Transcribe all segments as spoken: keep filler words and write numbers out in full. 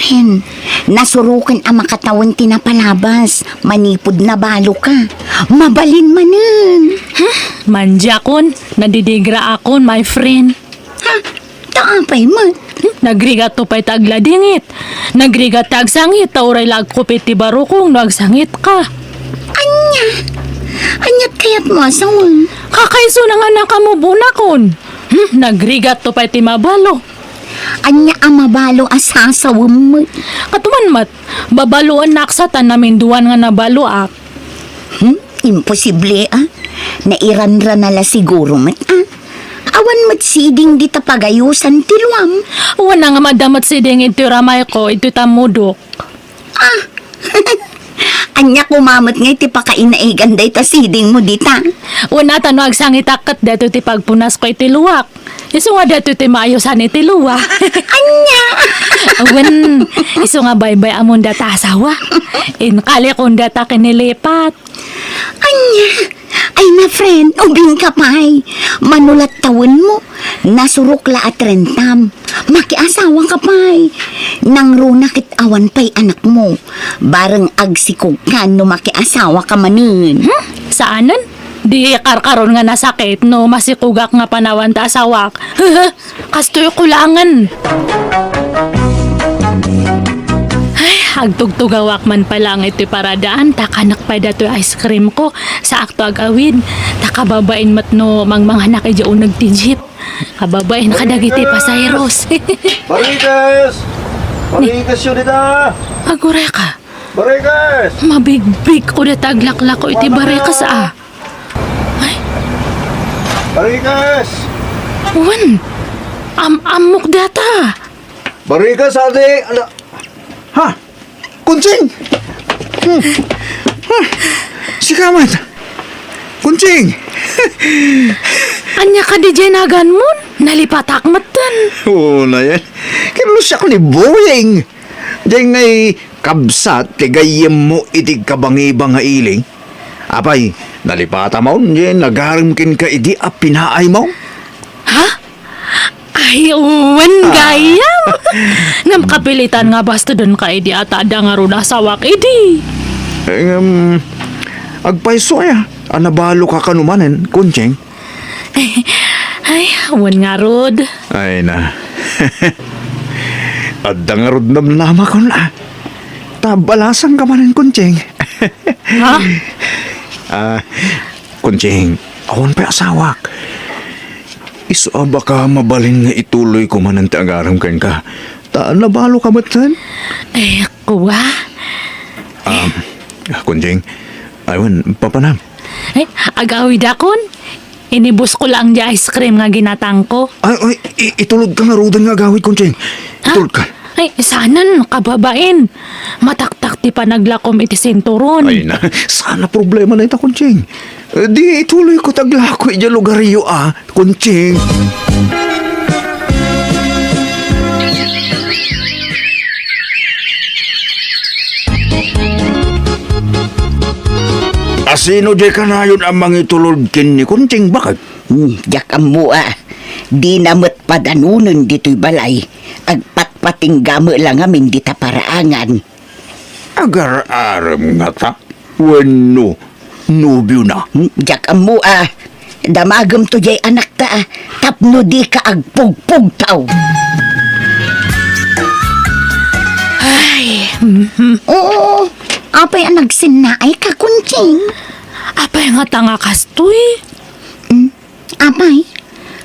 Hen, nasuroken a makatawen ti napalabas, manipud nabalo ka. Mabalin manen. Mandiakon, nadidigra akon, my friend. Ha? Ta apay met? Nagrigat to pay ta agladingit. Nagrigat ta agsangit, ta uray la agkupit ti barukong no agsangit ka. Ania? Aniat kayat mo a sawen? Kakaisuna nga nakamubunakon. Hmm, nagrigat to pay ti mabalo. Ania a mabalo a sasawem met? Katuman met, babaloen naksatan naminduan nga nabaloak. Hmm? Imposible, ah. Nairanrana la siguro met, ah. Awan met siding dita pagayosan ti luam. Wana nga madda met siding iti ramayko, iti tammudok. Ah! Ania koma met nga iti pakainaigan dayta siding mo dita? Wana ta no agsangitak ket daytoy ti pagpunasko iti luak. Isu nga daytoy ti maayosan iti lua. Ania? Wen, isu nga baybay-amon data asawa. Inkalikon data kinilipat. Ania? Ay na, friend, ubing ka pay. Mano la tawen mo. Nasurok la a trentam. Makiasawa ka pay. Nangruna ket awan pay anak mo. Bareng agsikog ka no makiasawa ka manen. Hmm? Saanen? Di karkaron nga nasakit no masikogak nga panawan ta asawak. Kastoy kulangen. Ay, agtugtugawak man pay laeng iti paradaan, ta kanak pay datoy ice cream ko, saakto agawid, ta kababain met no mangmanganak idiay uneg ti jeep. Kababain kadagiti pasahero. Barikes! Barikes yo dita! Agurayka. Barikes! Mabigbig ko dita aglaklako iti barikes, ah. Ay. Barikes! Wen, am-ammok data. Barikes, adi! Ala-, ha? Kunching! Hmm. Hmm. Sika met! Kunching! Ania kadi diay naganmon? Nalipatak metten. Oo, na yan. Kinlusiak ni Boying. Diay ngay kabsat ti gayyemmo iti kabangiba nga ili. Apay, nalipata maon, diay nagarem kenka idi a pinaay maon? Ha? Ay, wen, ah, gayam. Ngem kapilitan nga bastodenka idi a ta adda ngarud asawak idi. Eh, ngem, agpayso aya a nabaloka kano manen, Kunching? Ay, wen ngarud. Ay na. Adda ngarud namnamakon, ah. Ta balasanka manen, Kunching. Ha? Ah, Kunching, awan pay asawak. Isu a baka mabalin nga ituloyko manen ti agarem kenka. Ta nabaloka metten. Eh, kuwa. Um, Kunching, aywan, papanam. Eh, agawidakon. Inibusko laeng diay ice cream nga ginatangko. Ay, ay, i-, itulodka ngaruden nga agawid, Kunching. Ha? Itulodka. Ay, saanen, kababain. Mataktak ti panaglakom iti sinturon. Ay na, saan a problema dayta, Kunching. Eh, di ituloyko ti aglako idiay lugaryo, ah, Kunching. Asino diay kanayon a mangitulod ken ni Kunching, bakit? Hmm, diak ammo, ah. Dina met padanonen ditoy balay. Agpatpatingga met la ngamin dita paraangan. Agar-arem ngata? Wenno, nobiona? Hmm, diak ammo, ah. Damagemto diay anakta, ah, tapno dika agpugpugtaw. Ay, mhm. Oo, apay a nagsennaay ka, Kunching? Apay ngata nga kastoy? Hmm? Apay,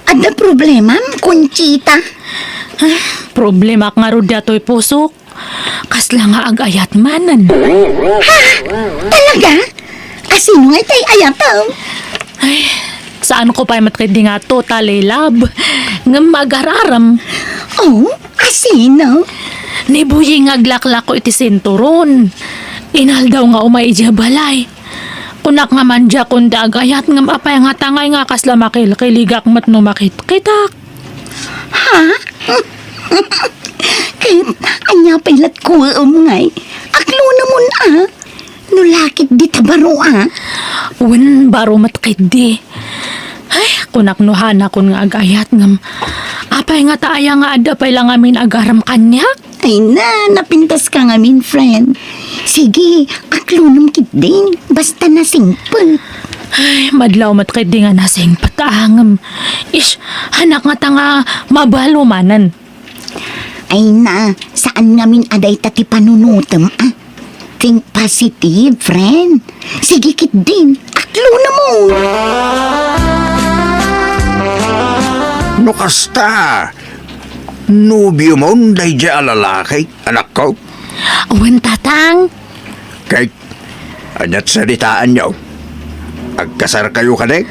adda problemam, Conchita? Ah, problemak ngarud datoy pusok. Kasla nga agayat manen. Ha? Talaga? Asino nga itay ayatem? Ay, saanko pay met ketdi nga totally love. Ngem agar-arem. Oh, asino? Ni Boying nga aglaklako iti sinturon. Inaldaw nga umay idiay balay. Kunak nga mandiakon ti agayat ngem apay ngata ngay nga kasla makilkiligak met no makitkitak. Ha? Ket ania pay lat kuem ngay? Aklonamon a. No lakit dita baro a. Wen, baro met ketdi. Ay, kunak no hanakon nga agayat ngem apay ngata aya nga adda pay la ngamin agarem kaniak? Ay na, napintas ka ngamin, friend. Sige, aklonem ketdin, basta nasingpet. Ay, madlaw met ketdi nga nasingpet, angem. Ish, hanak ngata nga mabalo manen. Ay na, saan ngamin a dayta ti panunutem, ah? Think positive, friend. Sige ketdin, aklonemon. No kasta, nobiomon daydiay a lalaki, anakko? Wen, Tatang. Ket, ania't salitaanyo? Agkasarkayo kadi?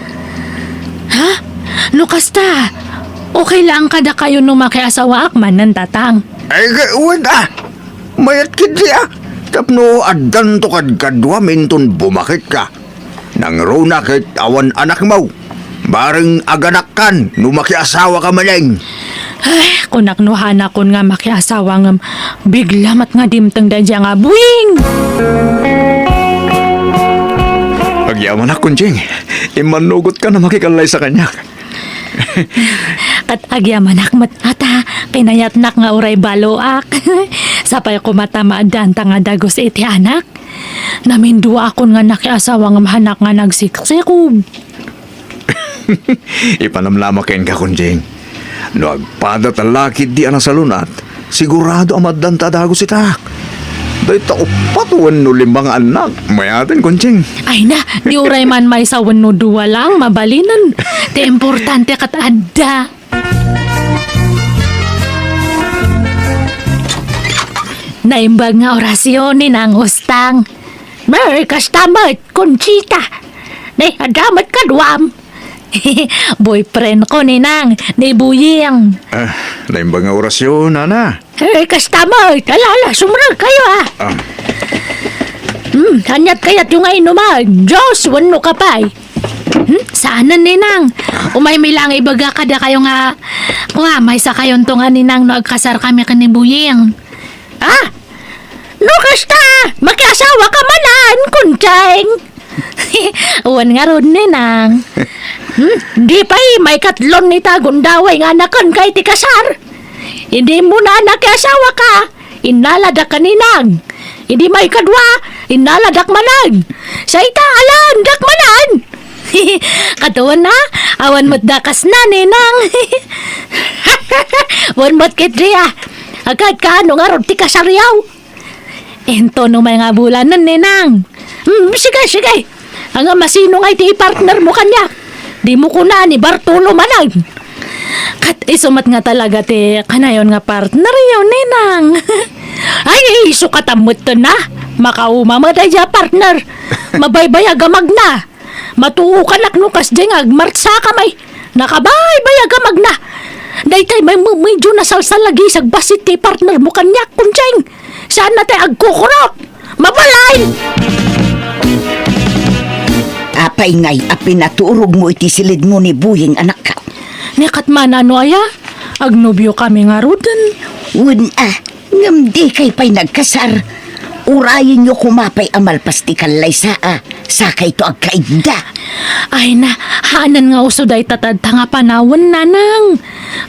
Ha? No kasta, okay lang kadakayo no makiasawaak manen, Tatang? Ay, ket wen, ah! Mayat ketdi, ah! Tapno addanto kadkaduam inton bumaketka. Nangruna ket awan anakmo. Bareng aganakkan no makiasawaka manen. Ay, kunak no hanakon nga makiasawa ngem bigla met nga dimteng daydiay nga buing! Agyamanak, Conching. Immannugotka a makikallaysa kaniak. Ket agyamanak met ngata, kinayatnak nga uray baloak. Sapay koma ta maaddaanta nga dagus iti anak. Naminduaakon nga nakiasawa ngem hanak nga nagsiksikog. Ipanamnamak kenka, Conching. No agpadat a laki di a nasalun-at, sigurado a maaddanta a dagus ita. Dayta uppat wenno lima nga annak, mayaten, Conching. Ay na, di uray man maysa wenno dua lang, mabalinen. Ti importante ket adda. Naimbag nga orasyon ni Nang Ustang. Merry Christmas, Conchita. Ni, adda met kaduam. Boyfriend ko, Ninang, ni Buying. Ah, naimbag nga orasyon, nana. Merry Christmas. Ala, ala, sumrek kayo, ah. Ah. Hmm, aniat kayatyo nga inuman? Juice wenno kape? Hmm, saanen, Ninang. Umaymi lang ibaga kadakayo nga, kua, maysa kayonto nga, Ninang, no agkasar kami ken ni Buying. Ah? No kasta, makiasawa ka manen, Conching. Wen ngarud, Ninang. Hmm, di pay maikatlon ita gundaway nga anaken ka iti kasar. Idi mo na nakiasawa ka, innaladak ka, Ninang. Idi maikadua, innaladak manen. Sa ita, alaendak manen. Katawan na, awan met dakas na, Ninang. Wen met ketdi, ah. Agkaad ka no ngarud ti kasaryo? Inton umay nga bulanen, Ninang. Hmm, sige, sige. Ania, masino nga iti partner mo kaniak? Di mo kuna ni Bartolo manen. Ket isu met nga talaga ti kanayon nga partneryo, Ninang. Ay, isu katamet na. Makauma met daydiay a partner. Mabaybayag a magna. Matuokanak no kasdiay nga agmartsa kami. Nakabaybayag a magna. Daytay met medyo nasalsalagisag bassit ti partner mo kaniak, Conching. Saan na tay agkukurot? Mabalin! Apay ngay a pinaturog mo iti silid mo ni Buying, anak? Ni ket manano aya? Agnobio kami ngaruden. Wen a, ngem dikay pay nagkasar. Urayenyo koma pay a malpas ti kallaysa a sakayto agkaidda. Ay na, haanna nga uso dayta tadta nga panawen, Nanang.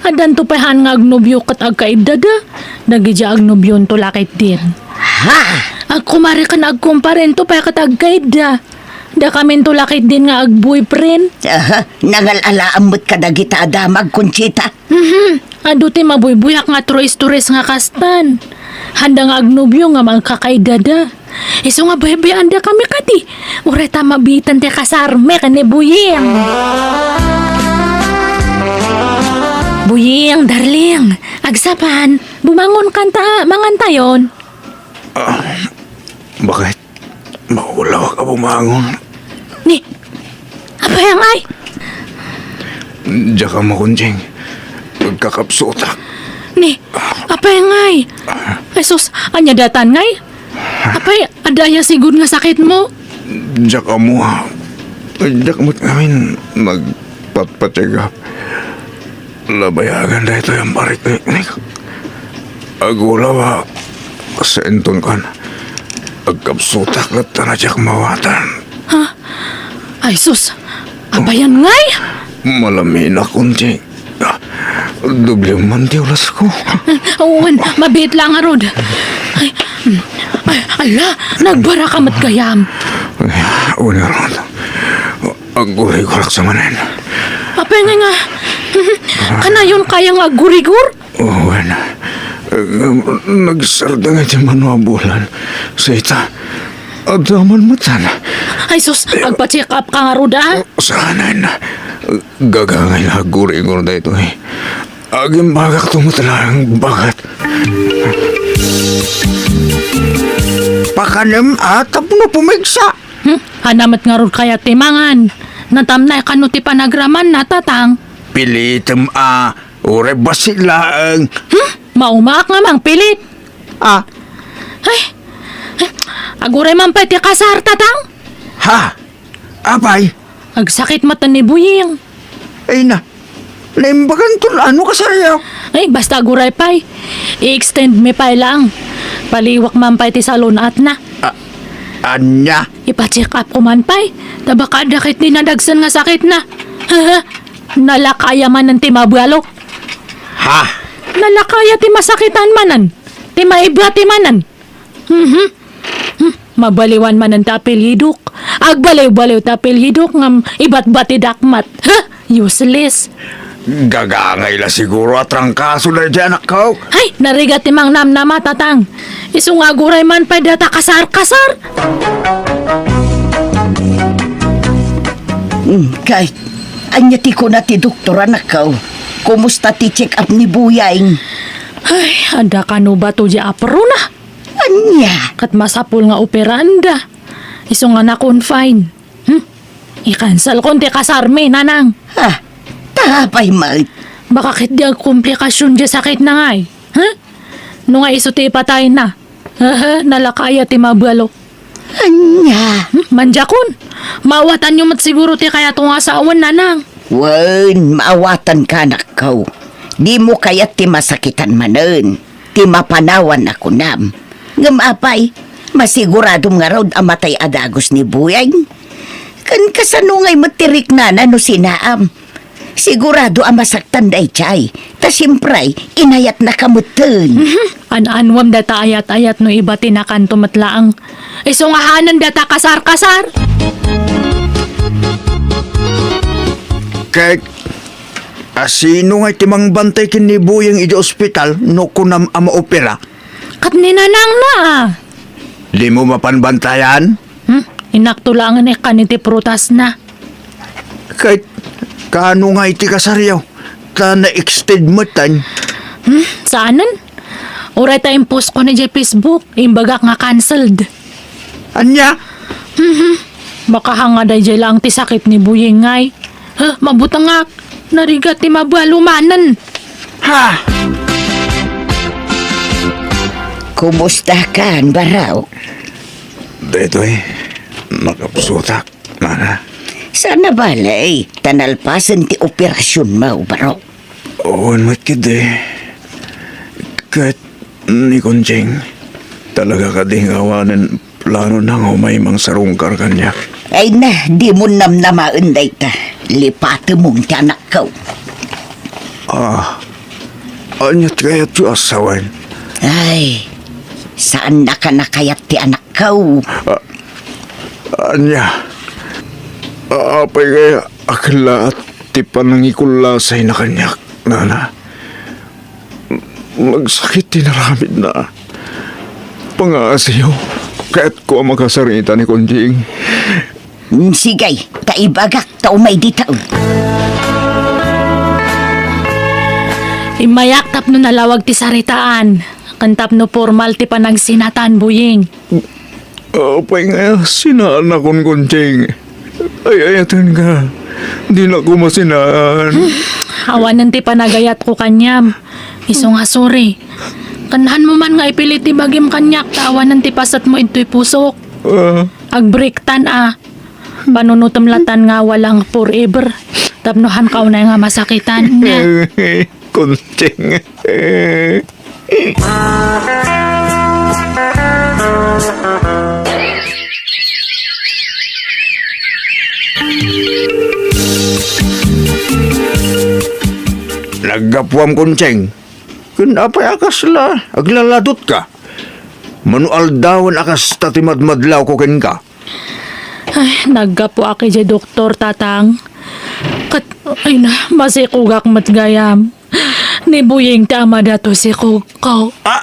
Addanto pay haan nga agnobio ket agkaiddada. Dagidiay agnobionto la ketdin. Ha? Agkumare ken agkumparento pay ket agkaidda. Dakaminto la ketdin nga agboyfriend. Aha, nangal-alaam met kadagita a damag, Conchita. Mhm. Adu ti mabuybuyak nga turis-turis nga kastan. Haanda nga agnobio nga agkakaiddada. Isu nga baybayan da kami kadi. Uray ta mabiitan ti kasarmi ken ni Buying. Buying, darling, agsapan, bumangon kanta, mangantayon. Ah, bakit? Maulawak a bumangon. Ni, apay ngay? Diak ammo, Conching. Agkakapsutak. Ni, apay ngay? Ay sus, ania daytan ngay? Apay, adda aya sigud nga sakit mo? Diak ammo. Diak met ngamin nagpatpatigap. Labayagan daytoy a parikniknik. Agulaw a, sa inton kan, agkapsutak latta a diak mawatan. Ha? Ay sus, apayan ngay? Malaminak, Conching. Ah, Doble man ti ulasko. Wen, mabiit la ngarud. Ay, ay, ala, nagbaraka met gayam. Ay, wen ngarud. Aggurigurak sa manen. Apay nga nga? Kanayon kaya nga aggurigur? Wen, nagsardeng iti mano a bulan. Sa ita, adda man metten. Ay sus, agpa-check up ka ngarud, a? Saanen. Gagangay la aggurigur daytoy. Agimbagakto met laeng baket. Pakanem a tapno pumigsa. Hmm? Ania met ngarud kayat ti mangan? Natamnay kano ti panagramanna, Tatang? Pilitem a, uray bassit laeng. Hmm? Maumaak nga mangpilit. A? Ay, ay, aguray man pay ti kasar, Tatang? Ha? Apay? Agsakit met ni Buying. Ay na, naimbaganto la, ano kasaryo? Ay, basta aguray pay. I-extend mi pay lang. Paliwak man pay ti salun-atna. A-, ania? Ipa-check up ko man pay. Ta baka adda ket ti nadagsen nga sakitna. Nalakaya manen ti mabualo. Ha? Nalakaya ti masakitan manen. Ti maibati manen. Mhm. Hmm, mabaliwan manen ti apelyidok. Agbaliwbaliw ti apelyidok ngem ibatbatidak met. Huh? Useless. Gagangay la siguro a trangkaso daydiay anakko. Ay, narigat ti mangnamnama, Tatang. Isu nga aguray man pay dayta kasar-kasar. Hmm, kay, ania ti kuna ti doktor, anakko? Kumusta ti check-up ni Buying? Ay, adda kano bato diay aprona? Ania? Ket masapul nga operanda. Isu nga na-confine. Hmm? I-cancelkon ti kasarmi, Nanang. Ha? Ta apay met? Baka ket di agkomplikasyon diay sakitna ngay. Ha? No nga isu ti ipatayna. Aha, nalakaya ti mabualo. Ania? Hmm? Mandiakon. Maawatanyo met siguro ti kayatko nga sawen, Nanang. Wen, maawatanka, anakko. Dimo kayat ti masakitan manen. Ti mapanawan a kunam. Ngem apay, masiguradom ngarud a matay a dagus ni Buying? Ken kasano ngay met ti riknana no sinaam? Sigurado a masaktan daydiay, ta siempre, inayatnaka metten. Mhm. An-anuem dayta ayat-ayat no ibatinakanto met laeng. Isu nga hanen dayta kasar-kasar. Ket, a, sino ngay ti mangbantay ken ni Buying idiay ospital no kunam a maopera? Ket ni Nanangna, a. Dimo mapan bantayan? Hmm? Inakto laengen ikkan iti prutasna. Ket, kaano ngay ti kasaryo? Ta na-extend metten. Hmm? Saanen? Uray ta impost ko ni diay Facebook, imbagak nga cancelled. Ania? Mhm. Baka hanga daydiay laeng ti sakit ni Buying ngay. Huh, mabutengak. Narigat ti mabualo manen. Ha? Kumusta kan, Barok? Daytoy, nakapsutak, Nana. Saan a bale, ta nalpasen ti operasionmo, Barok. Wen met ketdi. Ket ni Conching, talaga kadi nga awanen planona nga umay mangsarungkar kaniak? Ay na, dimo namnamaen dayta. Lipatemon ti anakko. Ah, ania ti kayatyo a sawen? Ay, saannaka a kayat ti anakko. Ah, ania? Ah, apay ngay a kellaat ti panangikullasayna kaniak, Nana? Nagsakit ti inaramidna. Pangaasiyo, kayatko a makasarita ni Conching. Mm, sige, ta ibagak ta umay dita. Immayak tapno nalawag ti saritaan, ken tapno pormal ti panagsinatan, Buying. Apay nga sinaanakon, Conching? Ay-ayatenka. Dinako masinaan. Awanen ti panagayatko kaniam. Isu nga sorry. Ken hanmo man nga ipilit ti bagim kaniak ta awanen ti pasetmo idtoy pusok. Ah. Agbreaktan a. Panunotem latan nga walang forever. Tapno hanka unay nga masakitan. Conching. naggapuam, Koncheng. Ken apay a kasla aglaladutka? Mano aldawen a kasta ti madmadlawko kenka. Ay, naggapuak idiay doktor, Tatang. Ket, ay na, masikugak met gayam. Ni Buying ti amada toy sikugko. Ah,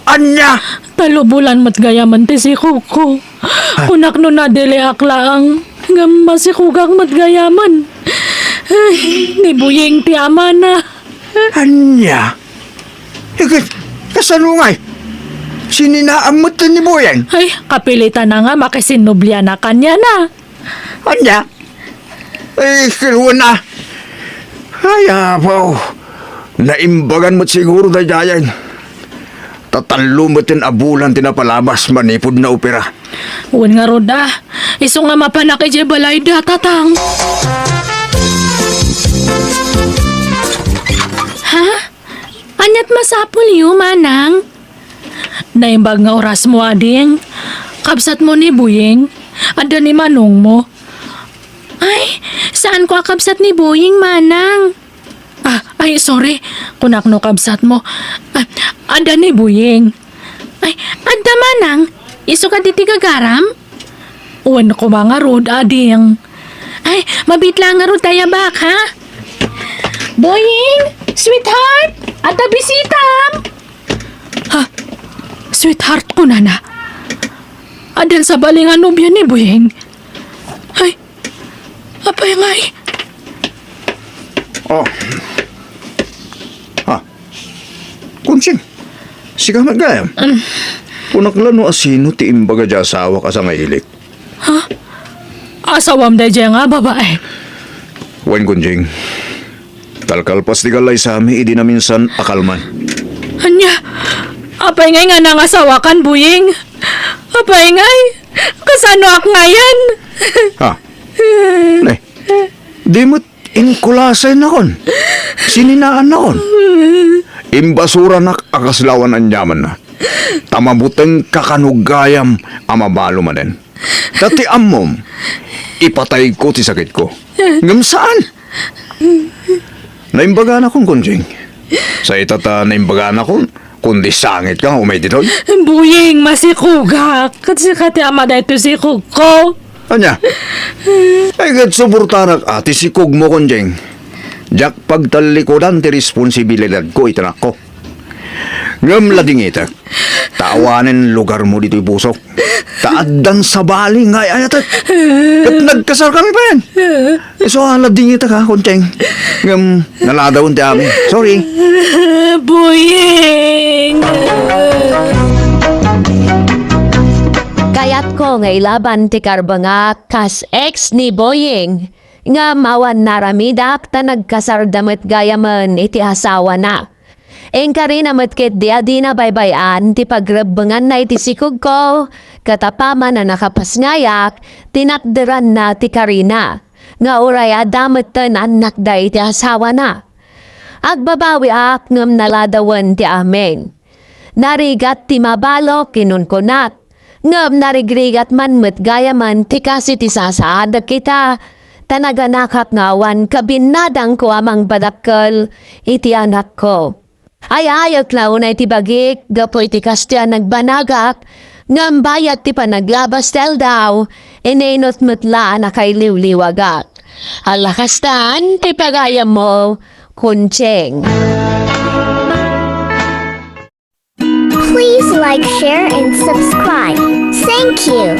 ania? Talo bulan met gayamen ti sikugko. Ah. Kunak no nadiliak laeng, ngem masikugak met gayamen. Ay, ni Buying ti amana. Ania? Iket, kasano ngay? Sininaam met ni Buying? Ay, kapilitan na nga makisinnubliana kaniana. Ania? Ay, kiruan na. Ay, apo. Naimbagan met siguro daydiayen. Tatallo meten a bulan ti napalabas manipud naopera. Wen ngarud a, isu nga mapanak idiay balayda, Tatang. Ha? Aniat masapulyo, Manang? Naimbag nga orasmo, ading. Kabsatmo ni Buying. Adda ni manongmo. Ay, saanko a kabsat ni Buying, Manang. Ah, ay, sorry. Kunak no kabsatmo. Ah, adda ni Buying. Ay, adda, Manang. Isu kadi ti gagaram? Wen koma ngarud, ading. Ay, mabiit laeng ngarud ta ayabak, ha? Buying, sweetheart, adda bisitam. Ha? Sweetheart, kunana. Addan sabali nga nobia ni Buying. Ay, apay ngay? Oh. Ah. Konching, sika met gayam. Um. Kunak la no asino ti imbaga diay asawak a sangailik. Ha? Asawam daydiay nga babae? Wen, Konching. Kalkalpas ti gallaysami idi naminsan a kalman. Ania? Apay ngay nga nangasawakan, Buying? Apay ngay? Kasanoak ngayen? Ha? Ne, di met inkulasaynakon. Sininaannakon. Imbasuranak a kasla awan aniamanna. Ta mabutengka kano gayam a mabalo manen. Ta ti ammom, ipatayko ti sakitko. Ngem saan? Naimbaganakon, Konching. Sa ita ta naimbaganakon, kundi sangitka nga umay ditoy. Buying, masikugak. Ket sika ti ama daytoy sikugko. Ania? Ay, ket suportanak a ti sikugmo, Konching. Diak pagtallikudan ti responsibilidadko iti anakko. Ngem ladingitek, ta awanen lugarmo ditoy pusok. Ta addan sabali nga ay-ayatek. Ket nagkasarkami payen. Isu a ladingitek, ha, Konching. Ngem naladawen ti amin. Sorry. Buying! Kayatko nga ilaban ti karbengak kas ex ni Buying. Ngem awan naramidak ta nagkasarda met gayamen iti asawana. Inkarina met ketdi a dina baybay-an ti pagrebbenganna iti sikugko, ket apaman a nakapasngayak, tinatderanna ti karina, nga uray adda metten annakda iti asawana. Agbabawiak ngem naladawen ti amin. Narigat ti mabalok, kinunkunak. Ngem narigrigat man met gayamen ti kas iti sasaadek ita, ta naganakak nga awan kabinnadangko a mangpadakkel iti anakko. Ay-ayek la unay ti bagik gapu iti kastoy a nagbanagak, ngem bayat ti panaglabas ti aldaw, ininut met la a nakailiwliwagak. Ala kastan ti pagayammo, Kunching. Please like, share, and subscribe. Thank you.